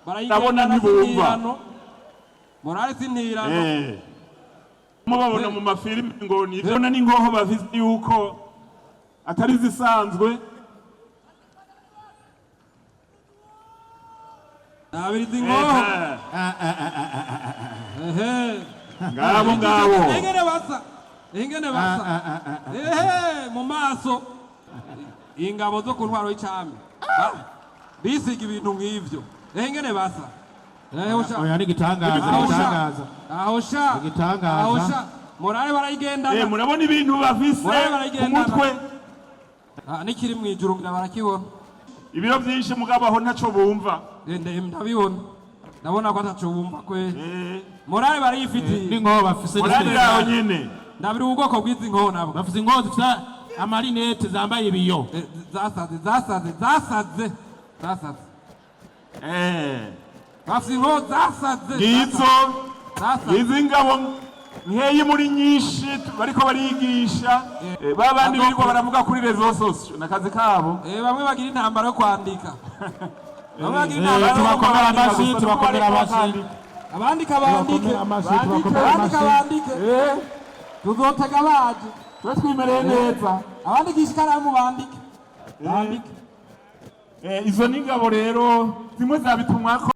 Ndabona Barayigendana. ntibumva. Sintirano morale, sintirano. Mubabona mu mafilimi ngo ni ivyo n'ingoho bafise yuko atari zisanzwe. Nabiriza ingoho. Ehe. Ngabo ngabo. Ingene basa, ingene basa, ehe, mu maso ingabo zo ku ntwaro y'icami bisiga ibintu nk'ivyo. Ehe, ingene basa. Ehe, usha. Oya, ni igitangaza. Aho sha. Igitangaza. Aho sha. Igitangaza. Aho sha, morale barayigendana. Murabona ibintu bafise Morale ku barayigendana. mutwe. Ah, nikiri mw'ijuru ngira barakibona. Ibiro vyinshi, mugabo aho ntaco bumva. Ndabibona, ndabona ko ataco bumva kweli. Morale barayifitiye. N'inkoho bafise. Morale yaho nyene. Ndabira ubwoko bw'izi nkoho nabwo. Bafise inkoho zifise amarinete, zambaye ibiyo. Zasaze, zasaze, zasaze, zasaze. Bafise inkoho zasaze. Ngizo. Zasaze. Izi ngabo nkeyi muri nyinshi bariko barigisha. Ba bandi birirwa baravuga kuri réseaux sociaux n'akazi kabo. Bamwe bagira intambara yo kwandika, bamwe bagira intambara yo Tubakomera kwandika. amashyi, tubakomera amashyi. Abandika bandike. Tubakomera amashyi, tubakomera Abandika amashyi. bandike, tuzotega baje. Tube twimereye neza. Abandikisha ikaramu bandike, bandike. Izo ni ingabo rero zimwe zabitumwako.